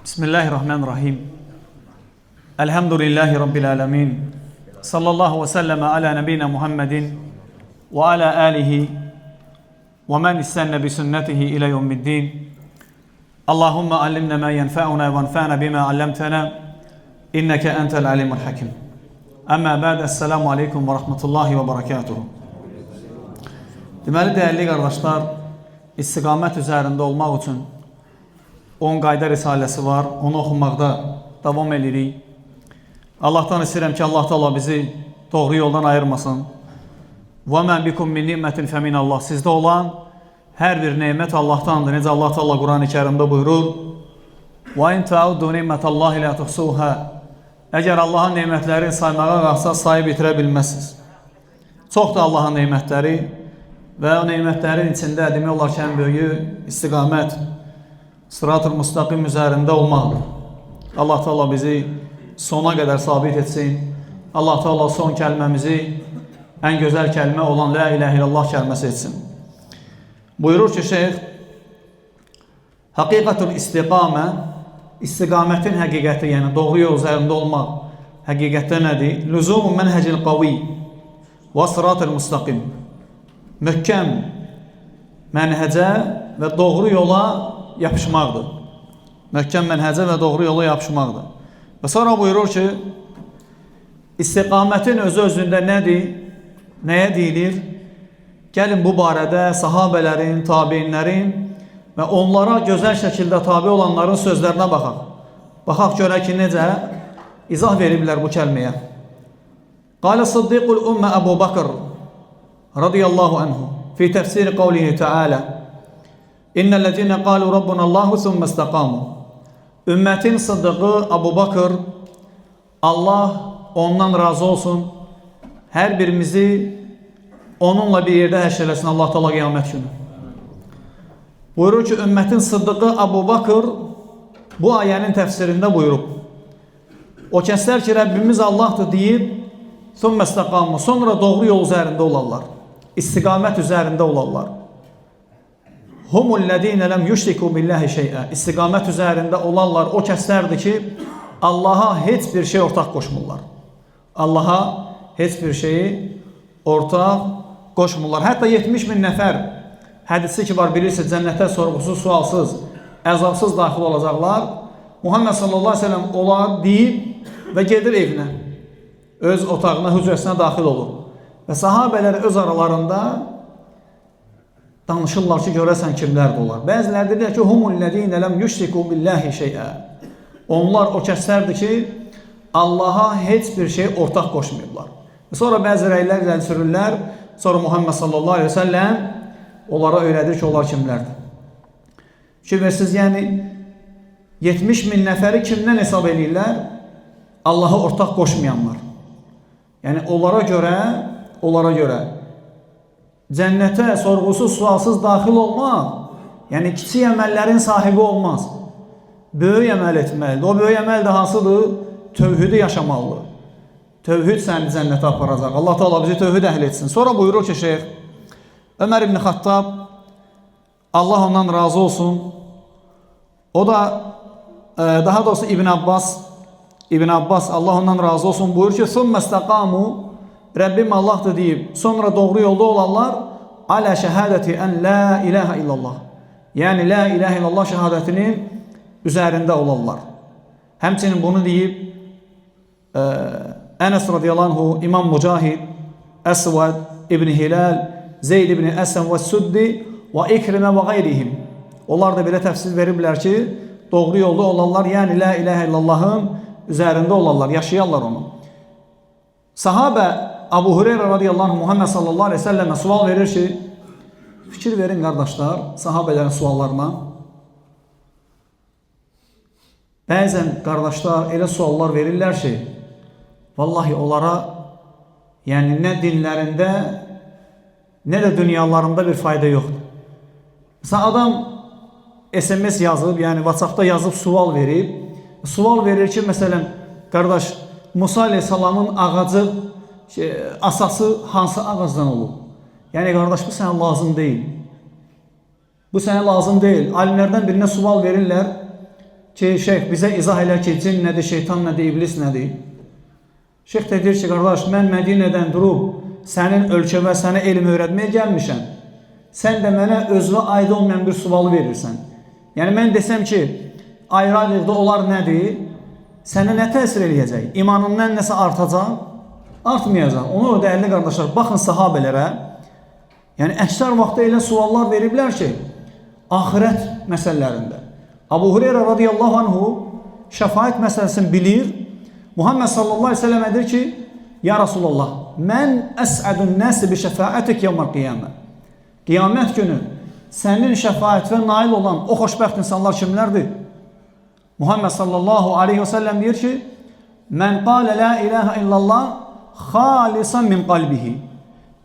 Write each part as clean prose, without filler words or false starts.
Bismillahirrahmanirrahim. Elhamdülillahi Rabbil alemin. Sallallahu ve selleme ala nebine Muhammedin ve ala alihi ve men istenne bi sünnetihi ile yevmiddin. Allahümme allimna ma yenfa'una ve enfa'na bima allamtana. İnneke entel alimul hakim. Amma ba'd. Esselamu aleyküm ve rahmetullahi ve berekatuhu. Deməli, dəyərli qardaşlar, istiqamət üzərində olmaq üçün 10 qayda risaləsi var. Onu oxumaqda davam edirik. Allahdan istəyirəm ki, Allah Taala bizi doğru yoldan ayırmasın. Və mə bikum min ni'mətin fəminallah. Sizdə olan hər bir nemət Allahdandır. Necə Allah Taala Qurani-Kərimdə buyurur: "Və in ta'uddu ni'metallahi la tuhsuha." Əgər Allahın nemətlərini saymağa qalxsaq, sayıb bitirə bilməzsiniz. Çoxdur Allahın nemətləri və o nemətlərin içində demək olar ki, ən böyüyü istiqamət, sırat-ı müstəqim üzərində olmaqdır. Allah Teala bizi sona qədər sabit etsin. Allah Teala son kəlməmizi ən gözəl kəlmə olan La ilahe illallah kəlməsi etsin. Buyurur ki, şeyx, Həqiqətül istiqamə, istiqamətin həqiqəti, yəni doğru yol üzərində olmaq həqiqətdə nədir? Lüzumu mənhecil qavi və sırat-ı müstəqim. Möhkəm mənhəcə və doğru yola yapışmaqdır. Möhkəm mənhəcə və doğru yola yapışmaqdır. Və sonra buyurur ki, istiqamətin özü özündə nədir? Nəyə deyilir? Gəlin bu barədə sahabələrin, tabiinlərin və onlara gözəl şəkildə tabi olanların sözlərinə baxaq. Baxaq görək ki, necə izah veriblər bu kəlməyə. Qalə Sıddiqul Ümmə Əbu Bakr radiyallahu anhu fi təfsir qavlihi Teala: İnnellezine qalu rabbuna Allahu thumma istaqamu. Ümmətin sıddıqı Əbu Bakr, Allah ondan razı olsun, hər birimizi onunla bir yerdə həşr eləsin Allah Teala qiyamət günü. Buyurur ki, ümmətin sıddıqı Əbu Bakr bu ayənin təfsirində buyurub. O kəslər ki, Rəbbimiz Allahdır deyib, thumma istaqamu, sonra doğru yol üzərində olarlar. İstiqamət üzərində olarlar. Humullezine lem yüşriku billahi şey'ə. İstiqamət üzərində olanlar o kəslərdir ki, Allaha heç bir şey ortaq qoşmurlar. Allaha heç bir şeyi ortaq qoşmurlar. Hətta 70 min nəfər hədisi ki var, bilirsiniz, cənnətə sorğusuz, sualsız, əzabsız daxil olacaqlar. Muhammed sallallahu aleyhi ve sellem olar deyib və gedir evinə. Öz otağına, hücrəsinə daxil olur. Və sahabələr öz aralarında danışırlar ki, görəsən kimlərdir onlar. Bəziləri deyir ki, humullezine lem yüşriku billahi şey'ə. Onlar o kəslərdir ki, Allaha heç bir şey ortaq qoşmayıblar. Sonra bəzi rəylər irəli sürürlər. Sonra Muhammed sallallahu aleyhi ve sellem onlara öyrədir ki, onlar kimlərdir. Fikir versiniz, yəni 70 min nəfəri kimdən hesab eləyirlər? Allaha ortaq qoşmayanlar. Yəni onlara görə cənnətə sorğusuz, sualsız daxil olmaq, yəni kiçik əməllərin sahibi olmaz. Böyük əməl etməlidir. O böyük əməl də hansıdır? Tövhidi yaşamalıdır. Tövhid səni cənnətə aparacaq. Allah Teala bizi tövhid əhl etsin. Sonra buyurur ki, şeyx Ömər ibn Xattab, Allah ondan razı olsun. O da daha doğrusu İbn Abbas, Allah ondan razı olsun, buyurur ki, "Sümme istaqamu", Rəbbim Allahdır deyib, sonra doğru yolda olanlar alə şəhadəti ən la ilahə illallah. Yəni la ilahə illallah şəhadətinin üzərində olanlar. Həmçinin bunu deyib Ənəs radiyallahu anhu, İmam Mücahid, Əsvad İbn Hilal, Zeyd ibn Əsəm və Süddi və İkrimə və qayrihim. Onlar da belə təfsir veriblər ki, doğru yolda olanlar, yəni la ilahə illallahın üzərində olanlar, yaşayarlar onu. Sahabə Abu Hureyra radiyallahu anh Muhammed sallallahu aleyhi ve sellem'e sual verir ki, fikir verin qardaşlar, sahabələrin suallarına. Bəzən qardaşlar elə suallar verirlər ki, vallahi onlara yəni nə dinlərində, nə də dünyalarında bir fayda yoxdur. Məsələn, adam SMS yazıb, yəni WhatsApp-da yazıb sual verib. Sual verir ki, məsələn, qardaş, Musa aleyhissalamın ağacı, şey, asası hansı ağacdan olub? Yəni qardaş, bu sənə lazım deyil. Bu sənə lazım deyil. Alimlərdən birinə sual verirlər. ki, şeyx bizə izah elə ki, cin nədir, şeytan nədir, iblis nədir? Şeyx də deyir ki, qardaş, mən Mədinədən durub sənin ölkəvə, sənə elm öyrətməyə gəlmişəm. Sən də mənə özünə aid olmayan bir sualı verirsən. Yəni, mən desəm ki, ayrı-ayrılıqda onlar nədir? Sənə nə təsir eləyəcək? İmanından nəsə artacaq? Artmayacaq. Ona görə dəyərli qardaşlar, baxın sahabələrə. Yəni, əksər vaxtda elə suallar veriblər ki, axirət məsələlərində. Abu Hureyra radiyallahu anhu şəfaət məsələsini bilir. Muhammed sallallahu aleyhi ve sellem edir ki, ya Rasulallah, mən əsədun nəsi bi şəfaətik yevməl qiyamə. Qiyamət günü sənin şəfaətinə nail olan o xoşbəxt insanlar kimlərdir? Muhammed sallallahu aleyhi ve sellem deyir ki, mən qalə la ilahə illallah xalisan min qalbihi.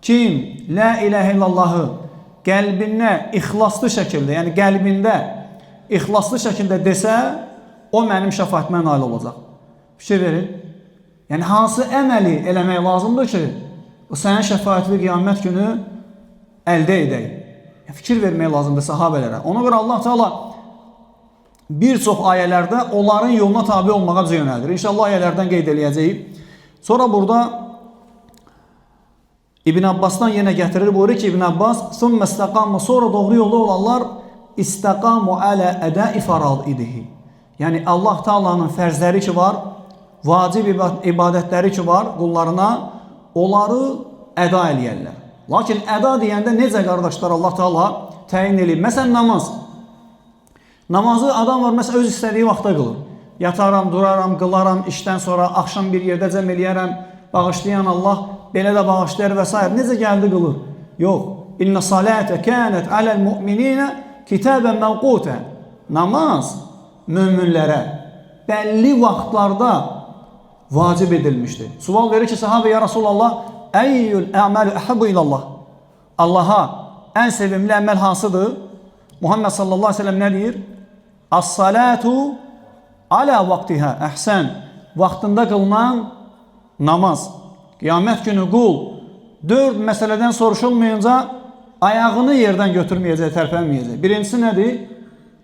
Kim la ilahə illallahı qəlbində ixlaslı şəkildə, yəni qəlbində ixlaslı şəkildə desə, o mənim şəfaətimə nail olacaq. Fikir verin. Yəni hansı əməli eləmək lazımdır ki, o sənin şəfaətini qiyamət günü əldə edək. Fikir vermək lazımdır sahabələrə. Ona görə Allah Teala bir çox ayələrdə onların yoluna tabi olmağa bizə yönəldir. İnşallah ayələrdən qeyd eləyəcəyik. Sonra burada İbn Abbasdan yenə gətirir, buyurur ki, İbn Abbas ثُمَّ اسْتَقَامُ, sonra doğru yolda olanlar istaqamu alə ədəi fəraidihi. Yəni Allah Taala'nın fərzləri ki var, vacib ibadətləri ki var qullarına, onları əda eləyərlər. Lakin əda deyəndə necə qardaşlar Allah Taala təyin eləyir? Məsələn namaz. Namazı adam var, məsələn öz istədiyi vaxtda qılır. Yataram, duraram, qılaram, işdən sonra axşam bir yerdə cəm eləyərəm, bağışlayan Allah belə də bağışlayar və s. Necə gəldi qılır? Yox. İnne salate kânət aləl mu'minina kitaben mevqutə. Namaz möminlərə bəlli vaxtlarda vacib edilmişdir. Sual verir ki, sahabə ya Rasulallah, əyyül əməlu əhəbbu ilallah. Allaha ən sevimli əməl hansıdır? Muhammed sallallahu aleyhi ve sellem nə deyir? As-salatu alə vaxtiha. Əhsən. Vaxtında qılınan namaz. Qiyamət günü qul 4 məsələdən soruşulmayınca ayağını yerdən götürməyəcək, tərpənməyəcək. Birincisi nədir?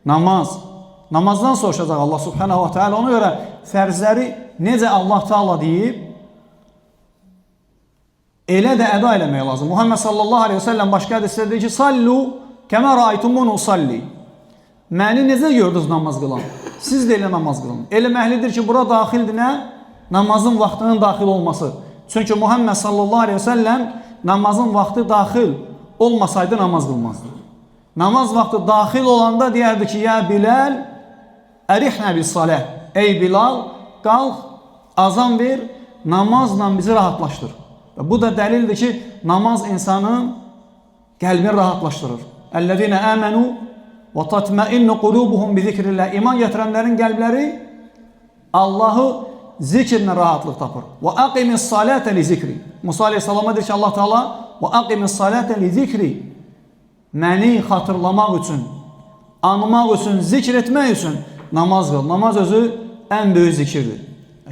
Namaz. Namazdan soruşacaq Allah subhanahu wa ta'ala. Ona görə fərzləri necə Allah Taala deyib, elə də əda eləmək lazım. Muhammed sallallahu aleyhi ve sellem başqa hədisdə deyir ki, sallu kəmə raaytumuni usalli. Məni necə gördünüz namaz qılan? Siz də elə namaz qılın. Elə məhlidir ki, bura daxildir nə? Namazın vaxtının daxil olması. Çünki Muhammed sallallahu aleyhi ve sellem namazın vaxtı daxil olmasaydı namaz qılmazdı. Namaz vaxtı daxil olanda deyərdi ki, ya Bilal, ərihnə bis salah. Ey Bilal, qalx, azan ver, namazla bizi rahatlaşdır. Və bu da dəlildir ki, namaz insanın qəlbini rahatlaşdırır. Əl-ləzīnə əmənu və tatməinnu qulubuhum bi zikrillah. İman gətirənlərin qəlbləri Allahı zikirlə rahatlıq tapır. Və aqimis salate li zikri. Musa aleyhissalama deyir ki, Allah Teala və aqimis salate li zikri. Məni xatırlamaq üçün, anmaq üçün, zikr etmək üçün namaz qıl. Namaz özü ən böyük zikirdir.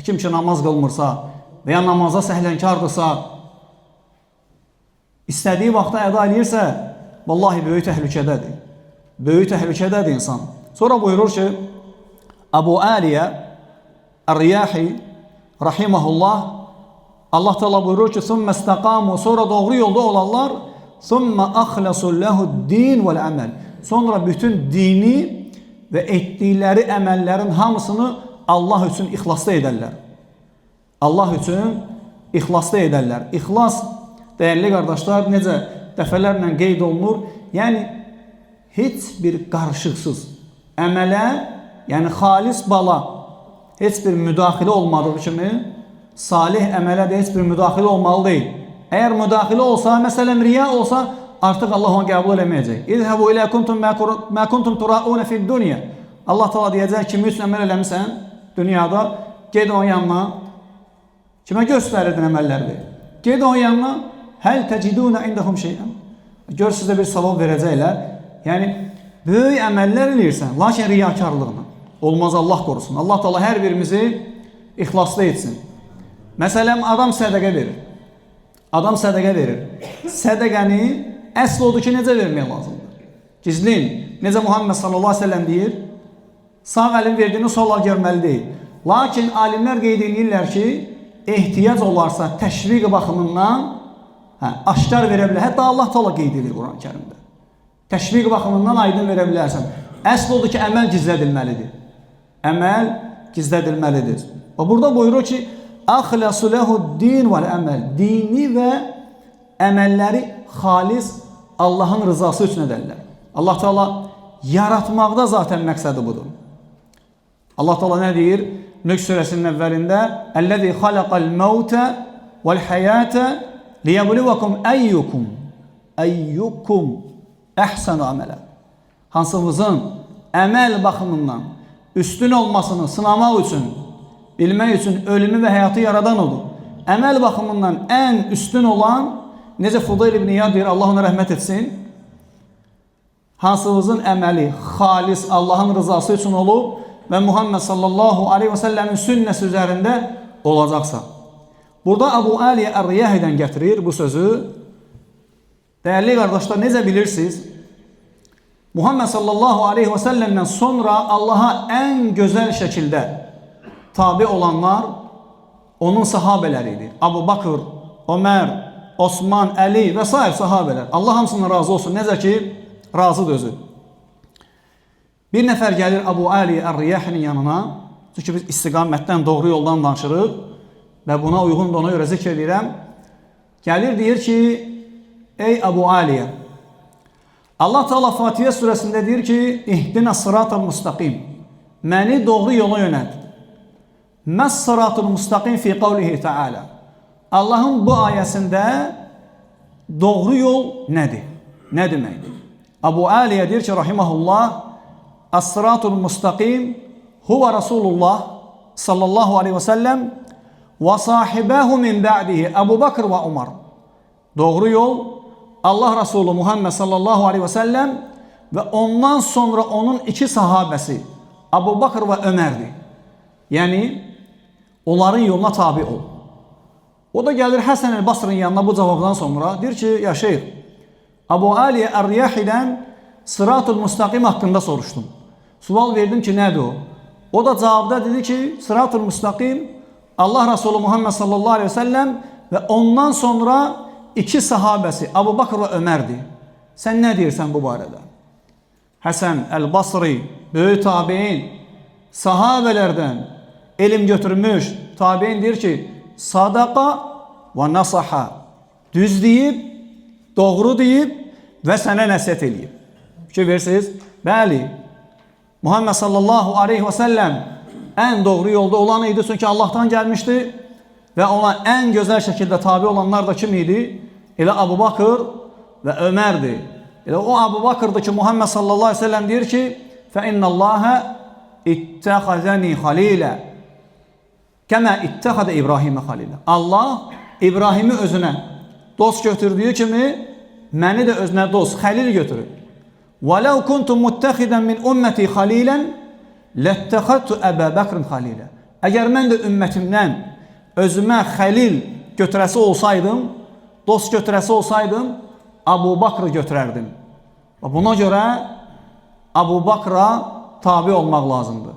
Kim ki namaz qılmırsa və ya namaza səhlənkardısa, istədiyi vaxtda əda eləyirsə, vallahi böyük təhlükədədir. Böyük təhlükədədir insan. Sonra buyurur ki, Əbu Aliyə Ər-Riyahi rahimehullah, Allah Teala buyurur ki, "Sümme istaqamu", sonra doğru yolda olanlar, "Sümme ahlasu lehu'd-din vel-amel." Sonra bütün dini və etdikləri əməllərin hamısını Allah üçün ixlasda edərlər. Allah üçün ixlasda edərlər. İxlas, dəyərli qardaşlar, necə dəfələrlə qeyd olunur? Yəni heç bir qarışıqsız əmələ, yəni xalis bala heç bir müdaxilə olmadığı kimi salih əmələ də heç bir müdaxilə olmalı deyil. Əgər müdaxilə olsa, məsələn riya olsa, artıq Allah onu qəbul eləməyəcək. İzhəbu ilə kuntum mə kuntum turauna fid dunya. Allah Taala deyəcək kimi üçün əməl eləmisən dünyada, ged onun yanına. Kimə göstərirdin əməlləri? Ged onun yanına. Həl təciduna indahum şey'an. Gör sizə bir savab verəcəklər. Yəni böyük əməllər eləyirsən, lakin riyakarlığına. Olmaz, Allah korusun. Allah Taala hər birimizi ixlaslı etsin. Məsələn, adam sədəqə verir. Adam sədəqə verir. Sədəqəni əsl odur ki, necə vermək lazımdır? Gizlin. Necə Muhammed sallallahu aleyhi ve sellem deyir? Sağ əlin verdiyini sol əl görməli deyil. Lakin alimlər qeyd edirlər ki, ehtiyac olarsa təşviq baxımından aşkar verə bilər. Hətta Allah Taala qeyd edir Quran-ı Kərimdə. Təşviq baxımından aydın verə bilərsən. Əsl odur ki, əməl gizlədilməlidir. Əməl gizlədilməlidir. Və burada buyurur ki, Əxləsu lehu'd-din vəl-əməl. Dini və əməlləri xalis Allahın rızası üçün edərlər. Allah Teala yaratmaqda zaten məqsədi budur. Allah Teala nə deyir? Mülk surəsinin əvvəlində Əlləzi xalaqal mevte vel hayate liyebluvekum eyyukum əhsanu əmələ. Hansımızın əməl baxımından üstün olmasını sınamaq üçün, bilmək üçün ölümü və həyatı yaradan odur. Əməl baxımından ən üstün olan, necə Fudayl ibn İyad deyir, Allah ona rəhmət etsin, hansımızın əməli xalis Allahın rızası üçün olub və Muhammed sallallahu aleyhi və səlləmin sünnəsi üzərində olacaqsa. Burada Əbu Aliyə Ər-Riyahidən gətirir bu sözü. Dəyərli qardaşlar, necə bilirsiniz? Muhammed sallallahu aleyhi və səlləmdən sonra Allaha ən gözəl şəkildə tabi olanlar onun sahabələri idi. Əbu Bakır, Ömər, Osman, Əli və sair sahabələr. Allah hamısından razı olsun. Necə ki, razıdır özü. Bir nəfər gəlir Əbu Ali Ər-Riyahinin yanına. Çünki biz istiqamətdən, doğru yoldan danışırıq və buna uyğun da ona görə zikr edirəm. Gəlir, deyir ki, ey Əbu Aliyə, Allah Teala Fatihə surəsində deyir ki, İhdina sıratal mustaqim. Məni doğru yola yönəlt. Məs sıratul mustaqim fi qavlihi Teala. Allahın bu ayəsində doğru yol nədir? Nə deməkdir? Əbu Aliyə deyir ki, rahimehullah, As-sıratul mustaqim huve Rasulullah sallallahu aleyhi ve sellem və sahibəhu min ba'dihi Əbu Bakr və Umar. Doğru yol Allah Resulü Muhammed sallallahu aleyhi ve sellem və ondan sonra onun iki sahabəsi Əbu Bakr və Ömərdir. Yəni onların yoluna tabi ol. O da gəlir Həsən el-Basrın yanına bu cavabdan sonra deyir ki, ya şeyx, Əbu Aliyə Ər-Riyahidən Sıratul Mustaqim haqqında soruşdum. Sual verdim ki, nədir o? O da cavabda dedi ki, Sıratul Mustaqim Allah Resulü Muhammed sallallahu aleyhi ve sellem və ondan sonra iki sahabəsi Əbu Bakr və Ömərdir. Sən nə deyirsən bu barədə? Həsən el-Basri, böyük tabiin, sahabələrdən elm götürmüş tabiin deyir ki, sadaqa və nasaha, düz deyib, doğru deyib və sənə nəsihət eləyib. Fikir verirsiniz? Bəli, Muhammed sallallahu aleyhi və səlləm ən doğru yolda olan idi, çünki Allahdan gəlmişdi və ona ən gözəl şəkildə tabi olanlar da kim idi? Elə Əbu Bakır və Ömərdir. Elə o Əbu Bakırdır ki, Muhammed sallallahu aleyhi və səlləm deyir ki, فَاِنَّ اللّٰهَ اِتَّخَذَنِي خَلِيلًا Kəmə ittəxədə İbrahimə xalilə. Allah İbrahimi özünə dost götürdüyü kimi məni də özünə dost, xəlil götürür. وَلَوْ كُنْتُ مُتَّخِدًا مِنْ أُمَّتِي خَلِيلًا لَاتَّخَذْتُ أَبَا بَكْرٍ خَلِيلًا. Əgər mən də ümmətimdən özümə xəlil götürəsi olsaydım, dost götürəsi olsaydım, Əbu Bakrı götürərdim. Və buna görə Əbu Bakra tabi olmaq lazımdır.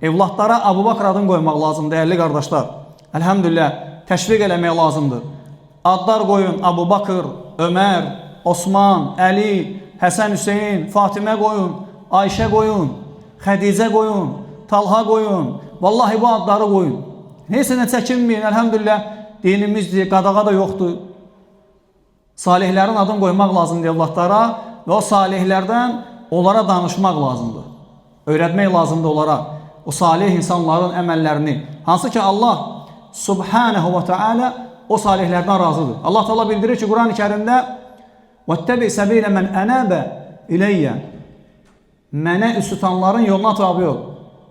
Evlatlara Əbu Bakr adını qoymaq lazımdır, dəyərli qardaşlar. Elhamdülillah, təşviq eləmək lazımdır. Adlar qoyun Əbu Bakr, Ömər, Osman, Əli, Həsən Hüseyin, Fatimə qoyun, Ayşə qoyun, Xədicə qoyun, Talha qoyun. Vallahi bu adları qoyun. Heç nə çəkinməyin, elhamdülillah, dinimizdir, qadağa da yoxdur. Salihlərin adını qoymaq lazımdır evlatlara və o salihlərdən onlara danışmaq lazımdır. Öyrətmək lazımdır onlara o salih insanların əməllərini. Hansı ki Allah Subhanahu və Teala o salihlərdən razıdır. Allah Teala bildirir ki, Quran-ı Kərimdə "Vettəbi səbilə men ənəbə ileyyə" Mənə üz tutanların yoluna tabi ol.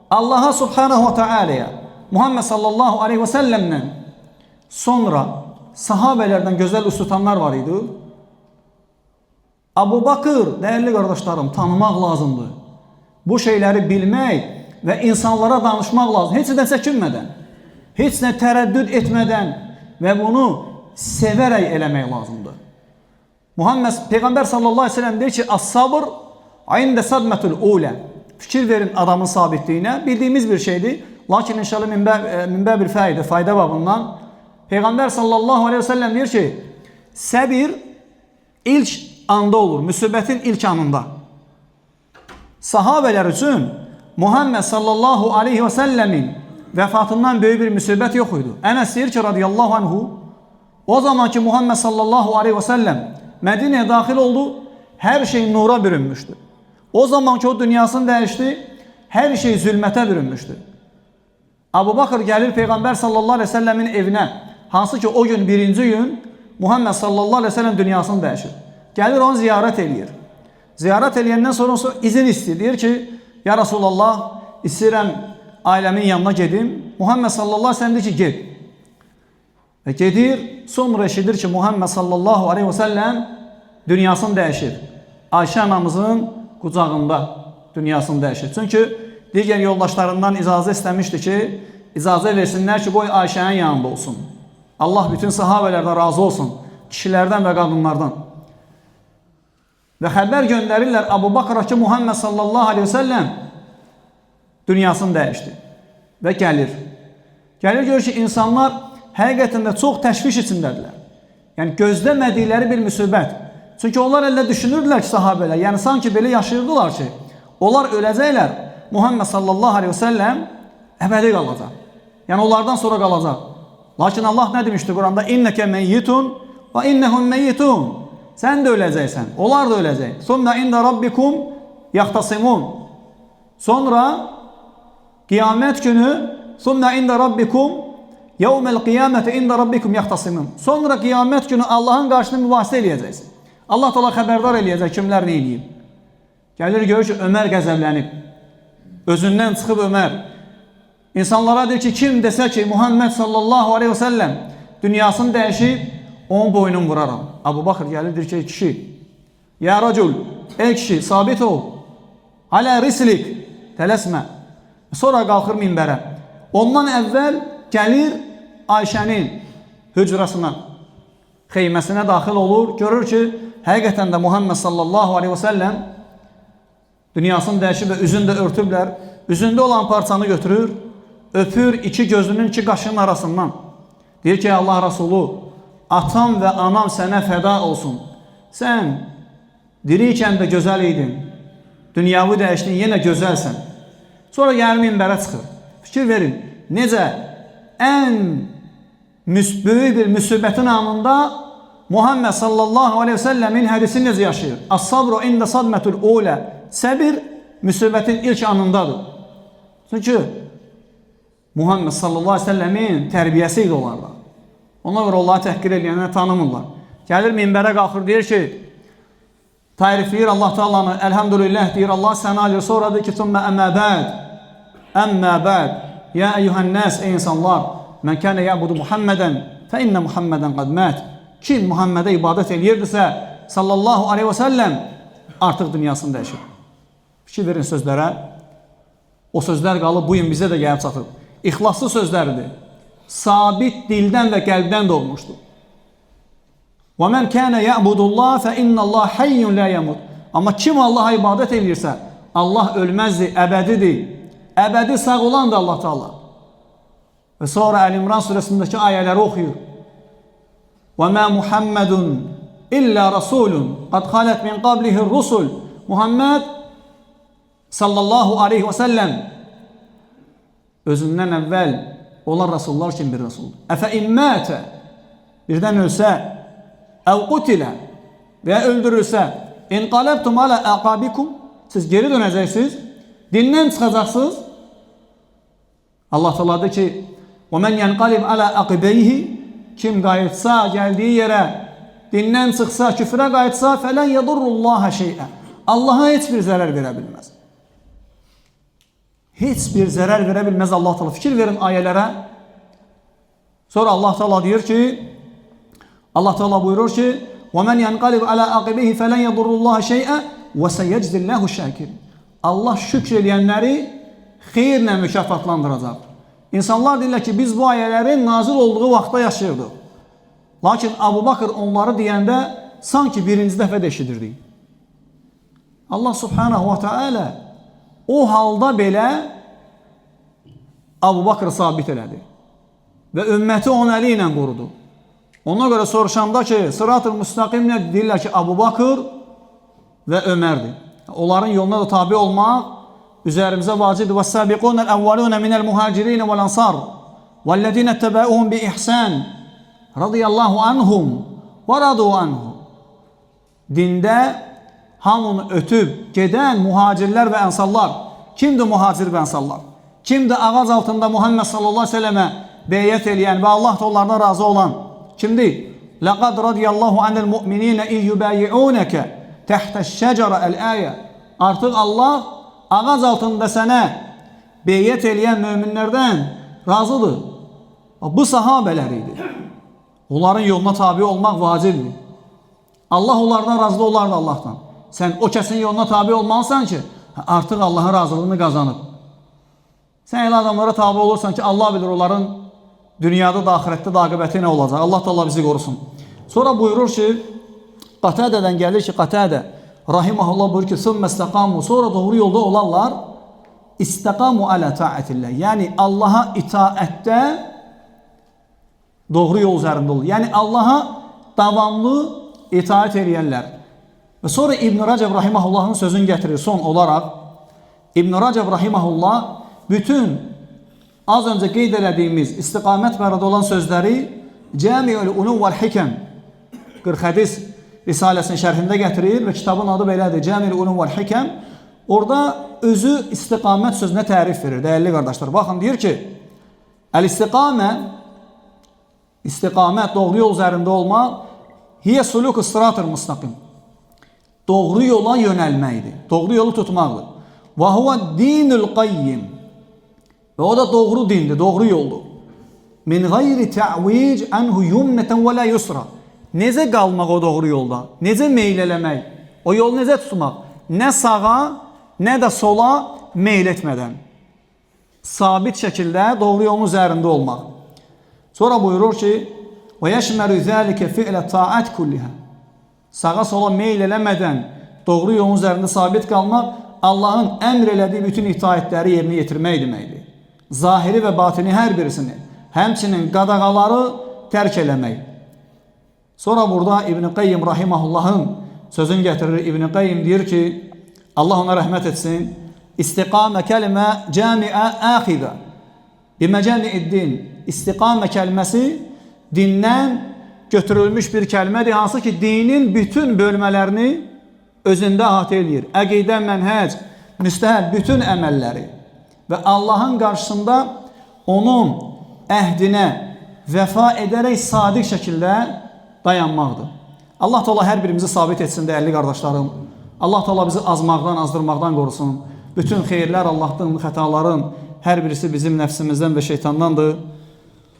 Allaha Subhanahu və Teala'ya Muhammed sallallahu aleyhi və səlləmdən sonra sahabələrdən gözəl üz tutanlar var idi. Əbu Bakır, dəyərli qardaşlarım, tanımaq lazımdır. Bu şeyləri bilmək və insanlara danışmaq lazım. Heç nə çəkinmədən, heç nə tərəddüd etmədən və bunu sevərək eləmək lazımdır. Muhammed Peyğəmbər sallallahu aleyhi ve sellem deyir ki, As-sabr ində sadmətul ulə. Fikir verin adamın sabitliyinə. Bildiyimiz bir şeydir. Lakin inşallah minbə bir fayda, fayda babından Peyğəmbər sallallahu aleyhi ve sellem deyir ki, səbir ilk anda olur, müsibətin ilk anında. Sahabələr üçün Muhammed sallallahu aleyhi ve sellemin vəfatından böyük bir müsibət yox idi. Ənəs deyir ki, radiyallahu anhu, o zaman ki Muhammed sallallahu aleyhi ve sellem Mədinəyə daxil oldu, hər şey nura bürünmüşdü. O zaman ki o dünyasını dəyişdi, hər şey zülmətə bürünmüşdü. Abu Bakır gəlir Peyğəmbər sallallahu aleyhi ve sellemin evinə, hansı ki o gün birinci gün Muhammed sallallahu aleyhi ve sellem dünyasını dəyişir. Gəlir onu ziyarət eləyir. Ziyarət eləyəndən sonra izin istəyir. Deyir ki, ya Rasulallah, istəyirəm ailəmin yanına gedim. Muhammed sallallahu aleyhi ve sellem deyir ki, ged. Və gedir, sonra eşidir ki, Muhammed sallallahu aleyhi ve sellem dünyasını dəyişir. Ayşə anamızın qucağında dünyasını dəyişir. Çünki digər yoldaşlarından icazə istəmişdi ki, icazə versinlər ki, qoy Ayşənin yanında olsun. Allah bütün sahabələrdən razı olsun, kişilərdən və qadınlardan. Və xəbər göndərirlər Abu Bakra ki, Muhammed sallallahu aleyhi ve sellem dünyasını dəyişdi. Və gəlir. Gəlir, görür ki, insanlar həqiqətən də çox təşviş içindədirlər. Yəni, gözləmədikləri bir müsibət. Çünki onlar əldə düşünürdülər ki, sahabələr, yəni sanki belə yaşayırdılar ki, onlar öləcəklər, Muhammed sallallahu aleyhi ve sellem əbədi qalacaq. Yəni, onlardan sonra qalacaq. Lakin Allah nə demişdi Quranda? İnnəkə meyyitun və innəhum meyyitun. Sən də öləcəksən, onlar da öləcək. Sonra ində rabbikum yaxtasimun. Sonra qiyamət günü sonra ində rabbikum yevməl qiyaməti ində rabbikum yaxtasimun. Sonra qiyamət günü Allahın qarşısında mübahisə eləyəcəksin. Allah Teala xəbərdar eləyəcək kimlər nə eləyib. Gəlir görür ki, Ömər qəzəblənib. Özündən çıxıb Ömər. İnsanlara deyir ki, kim desə ki, Muhammed sallallahu aleyhi ve sellem dünyasını dəyişib, onun boynunu vuraram. Abu Bakır gəlir, deyir ki, kişi, ya racul, ey kişi, sabit ol. Alə rislik, tələsmə. Sonra qalxır minbərə. Ondan əvvəl gəlir Ayşənin hücrasına, xeyməsinə daxil olur. Görür ki, həqiqətən də Muhammed sallallahu aleyhi ve sellem dünyasını dəyişib və üzünü də örtüblər. Üzündə olan parçanı götürür, öpür iki gözünün iki qaşının arasından. Deyir ki, Allah Resulü, atam və anam sənə fəda olsun. Sən dirikən də gözəl idin. Dünyavi dəyişdin, yenə gözəlsən. Sonra gəlir minbərə çıxır. Fikir verin, necə ən böyük bir müsibətin anında Muhammed sallallahu aleyhi ve sellemin hədisini necə yaşayır? As-sabru ində sadmətul ulə. Səbir müsibətin ilk anındadır. Çünki Muhammed sallallahu aleyhi ve sellemin tərbiyəsi idi onlarda. Ona görə onları təhqir eləyənlər tanımırlar. Gəlir minbərə qalxır, deyir ki, tərifləyir Allah Teala'nı, elhamdülillah deyir, Allah sənə alır. Sonra deyir ki, thumma əmmə bəd, əmmə bəd, ya eyyuhən-nəs, ey insanlar, mən kənə yəbudu Muhammedən, fə innə Muhammedən qad mət. Kim Muhammedə ibadət eləyirdisə, sallallahu aleyhi və səlləm, artıq dünyasını dəyişir. Fikir verin sözlərə. O sözlər qalıb bu gün bizə də gəlib çatıb. İxlaslı sözlərdir. Sabit dildən və qəlbdən doğmuşdur. Və men kana ya'budullah fe innallah hayyun la yamut. Amma kim Allaha ibadət eləyirsə, Allah ölməzdir, əbədidir. Əbədi sağ olan da Allah Teala. Və sonra Əl-İmran surəsindəki ayələri oxuyur. Və ma Muhammedun illa rasulun qad xalat min qablihi rusul. Muhammed sallallahu aleyhi və səlləm özündən əvvəl olan rasullar kimi bir rasuldur. Əfə immətə birdən ölsə, əv qutilə və ya öldürülsə, inqalabtum ala aqabikum, siz geri dönəcəksiniz, dindən çıxacaqsınız. Allah Teala deyir ki, "Və men yenqalib ala aqibeyhi", kim qayıtsa gəldiyi yerə, dindən çıxsa, küfrə qayıtsa, fələn yedurrullaha şey'ə. Allaha heç bir zərər verə bilməz. Heç bir zərər verə bilməz Allah Teala. Fikir verin ayələrə. Sonra Allah Teala deyir ki, Allah Teala buyurur ki, "Və men yenqalib ala aqibeyhi fələn yedurrullaha şey'ə və seyeczillahu şakirin." Allah şükr eləyənləri xeyirlə mükafatlandıracaq. İnsanlar deyirlər ki, biz bu ayələrin nazil olduğu vaxtda yaşayırdıq. Lakin Abu Bakır onları deyəndə sanki birinci dəfə də eşidirdik. Allah Subhanahu və Teala O halda belə Əbu Bakr sabit elədi. Və ümməti onun əli ilə qorudu. Ona görə soruşanda ki, sırat-ı müstəqim nə deyirlər ki, Əbu Bakr və Ömərdir. Onların yoluna da tabi olmaq üzərimizə vacibdir. وَالسَّابِقُونَ الْأَوَّلُونَ مِنَ الْمُهَاجِرِينَ وَالْأَنصَارِ وَالَّذِينَ اتَّبَعُوهُمْ بِإِحْسَانٍ رَضِيَ اللّٰهُ عَنْهُمْ وَرَضُوا عَنْهُ. Dində hamını ötüb gedən muhacirlər və ənsarlar. Kimdir muhacir və ənsarlar? Kimdir ağac altında Muhammed sallallahu əleyhi və səlləmə beyət eləyən və Allah da onlardan razı olan? Kimdir? Laqad radiyallahu anil mu'minina iz yubayi'unaka tahtaş-şecere el-ayə. Artıq Allah ağac altında sənə beyət eləyən möminlərdən razıdır. Bu sahabələr idi. Onların yoluna tabi olmaq vacibdir. Allah onlardan razıdır, onlar da Allahdan. Sən o kəsin yoluna tabi olmalısan ki, artıq Allahın razılığını qazanıb. Sən elə adamlara tabi olursan ki, Allah bilir onların dünyada da, axirətdə də aqibəti nə olacaq. Allah da Allah bizi qorusun. Sonra buyurur ki, Qatədədən gəlir ki, Qatədə rahiməhullah buyurur ki, "Sümme istaqamu." Sonra doğru yolda olanlar istaqamu alə taatillah. Yəni Allaha itaətdə doğru yol üzərində olur. Yəni Allaha davamlı itaət eləyənlər. Və sonra İbn Rəcəb rahiməhullahın sözünü gətirir son olaraq. İbn Rəcəb rahiməhullah bütün az öncə qeyd elədiyimiz istiqamət barədə olan sözləri Cami'ül Ulum vəl Hikəm 40 hədis risaləsinin şərhində gətirir və kitabın adı belədir. Cami'ül Ulum vəl Hikəm. Orada özü istiqamət sözünə tərif verir, dəyərli qardaşlar. Baxın, deyir ki, əl-istiqamə, istiqamət, doğru yol üzərində olmaq, hiyə suluku sıratır müstəqim. Doğru yola yönəlməkdir. Doğru yolu tutmaqdır. Və huvə dinül qayyim. Və o da doğru dindir, doğru yoldur. Min gayri ta'vic anhu yumneten və la yusra. Necə qalmaq o doğru yolda? Necə meyl eləmək? O yolu necə tutmaq? Nə sağa, nə də sola meyl etmədən. Sabit şəkildə doğru yolun üzərində olmaq. Sonra buyurur ki, və yeşməru zəlikə fi'lə taat kulliha. Sağa sola meyl eləmədən doğru yolun üzərində sabit qalmaq Allahın əmr elədiyi bütün itaətləri yerinə yetirmək deməkdir. Zahiri və batini hər birisini, həmçinin qadağaları tərk eləmək. Sonra burada İbn Qayyim rahimehullahın sözünü gətirir. İbn Qayyim deyir ki, Allah ona rəhmət etsin. İstiqamə kəlmə camiə əxidə. Biməcəmi'id-din. İstiqamə kəlməsi dindən götürülmüş bir kəlmədir, hansı ki dinin bütün bölmələrini özündə əhatə eləyir. Əqidə, mənhəc, müstəhəb bütün əməlləri və Allahın qarşısında onun əhdinə vəfa edərək sadiq şəkildə dayanmaqdır. Allah Teala hər birimizi sabit etsin dəyərli qardaşlarım. Allah Teala bizi azmaqdan, azdırmaqdan qorusun. Bütün xeyirlər Allahdan, xətaların hər birisi bizim nəfsimizdən və şeytandandır.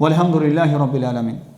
Velhamdülillahi Rabbil ələmin.